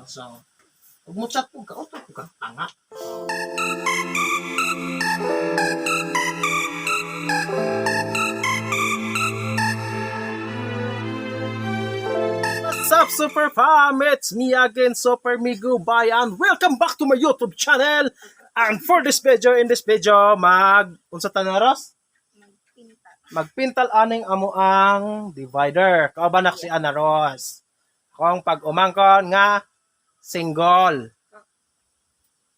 So, ug mo chat pud ka, utod pud ka tanga. What's up, Super Fam? It's me again, Super Migo Bay, and welcome back to my YouTube channel. And for this video, in this video, mag unsa ta na, Ros? Magpinta. Magpintal aning amo ang divider. Kauban na si Ana Ros. Kung pag umangkon nga single.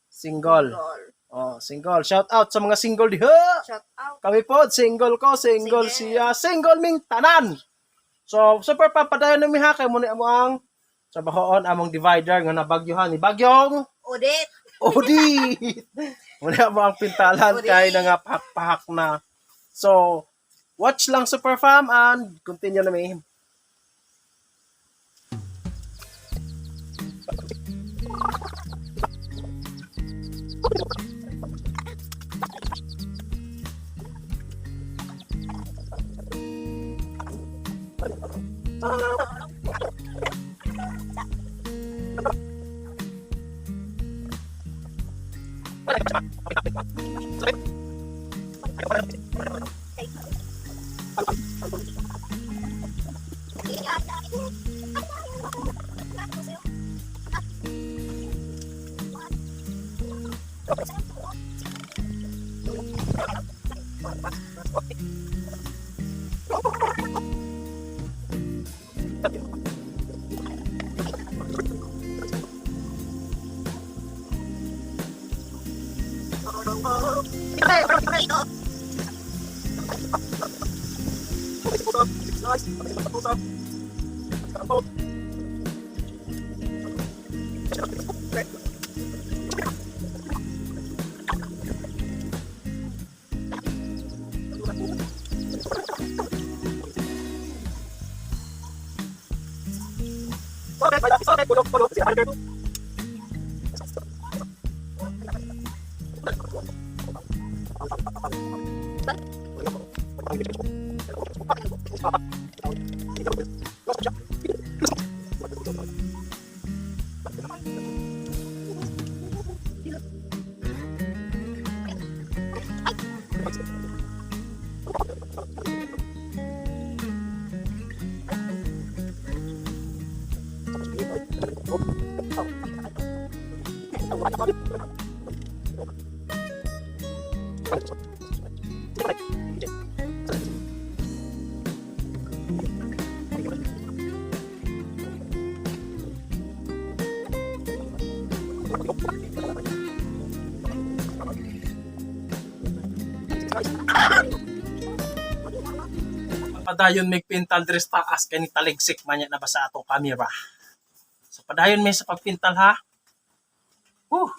Single. Goal. Oh, single. Shout out sa mga single diha. Shout out. Kami po, single ko, single Single. siya, single ming tanan. So, super papadayon na mi ha kay mo ni amo ang trabahoon among divider nga nabagyuhan ni Bagyong Odette. Odit. Muna mo ang pintalan Odit. kay na nga pahak-pahak na. So, watch lang, Super Fam, and continue na mi. Padayon may pintal diri sa taas kay ni taligsik man niya na ba sa atong camera. So padayon may sa pagpintal ha. Whew.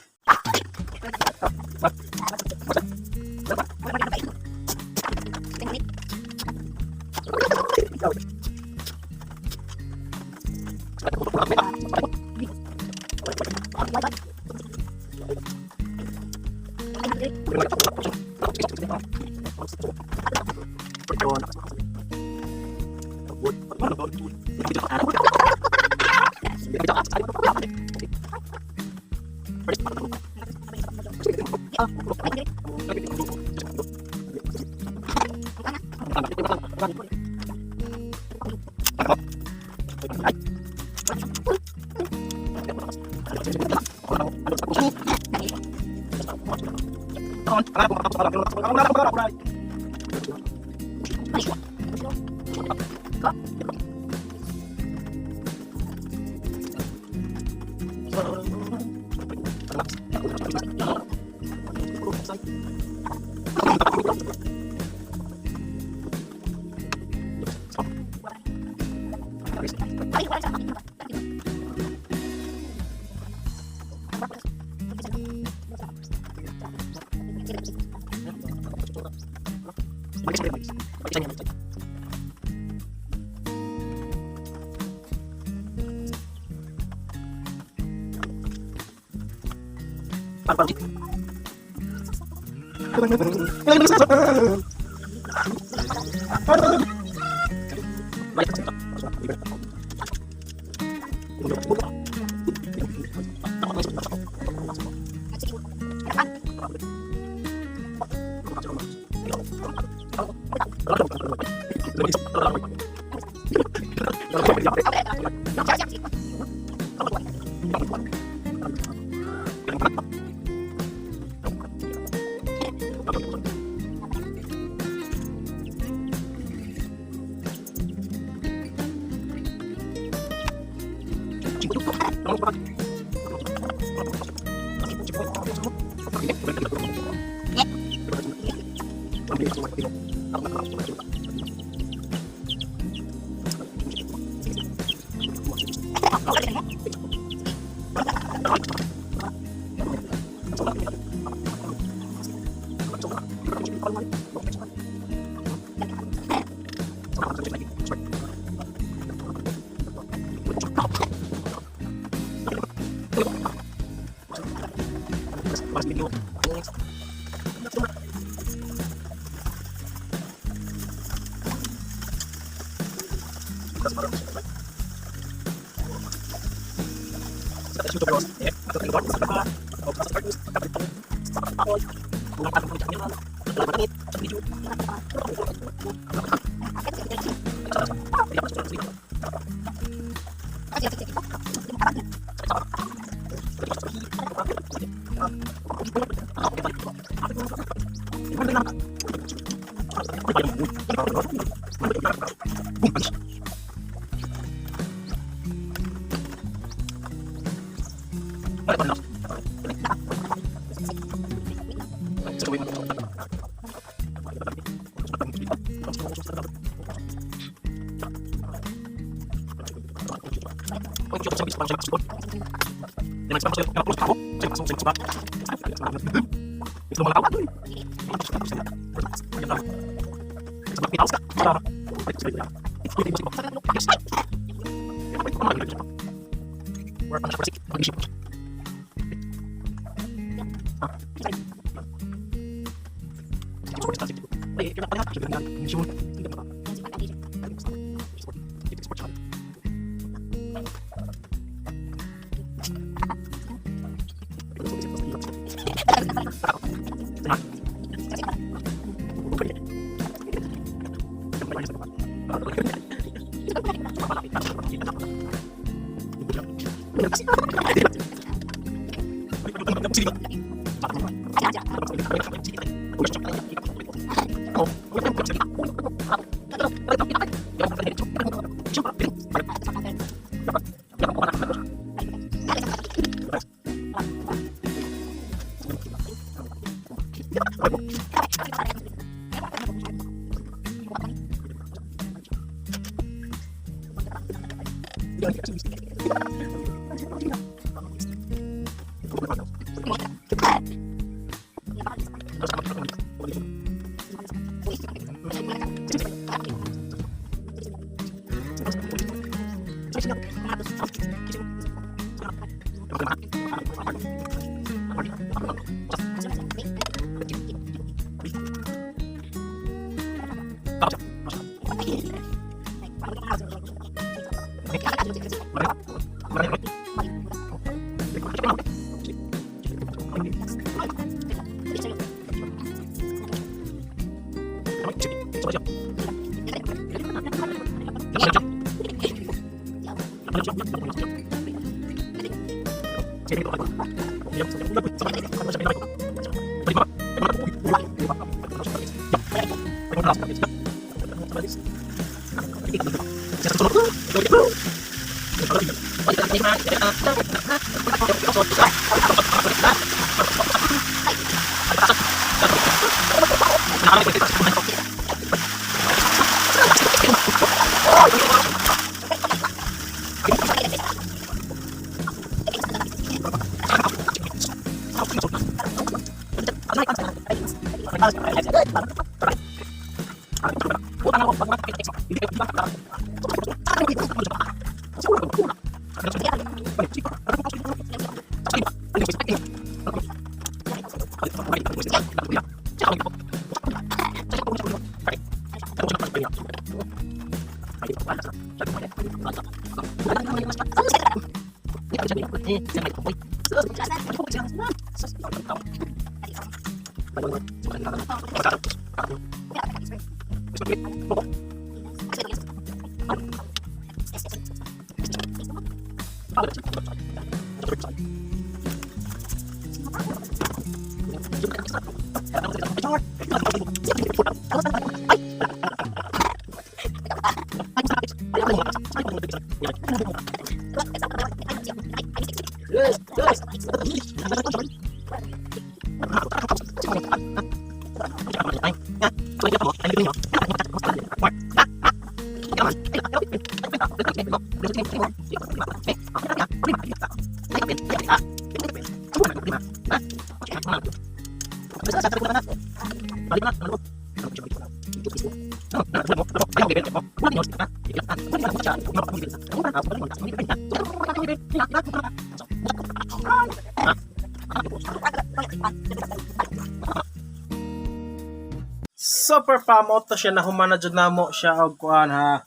Super pamot to siya, nahumana jud namo siya og kuan ha.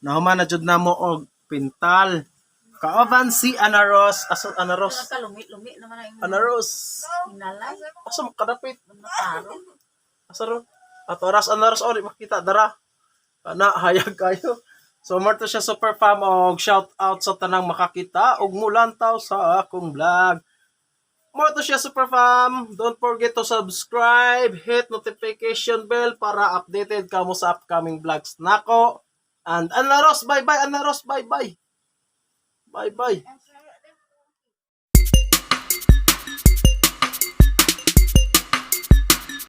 Nahumana jud namo og pintal. Kauban si Anaros, asa Anaros? Kalumi-lumi naman ang Anaros. hinalay. Asa mo kadapit? Mataro. Asa ro? At oras Anaros ori makita dara. Ana hayag kayo. So more to siya, super fam, og shout out sa tanang makakita og mulantaw sa akong vlog. More to siya, super fam. Don't forget to subscribe, hit notification bell para updated ka mo sa upcoming vlogs nako. And Anaros, bye bye Anaros, bye bye. Bye bye.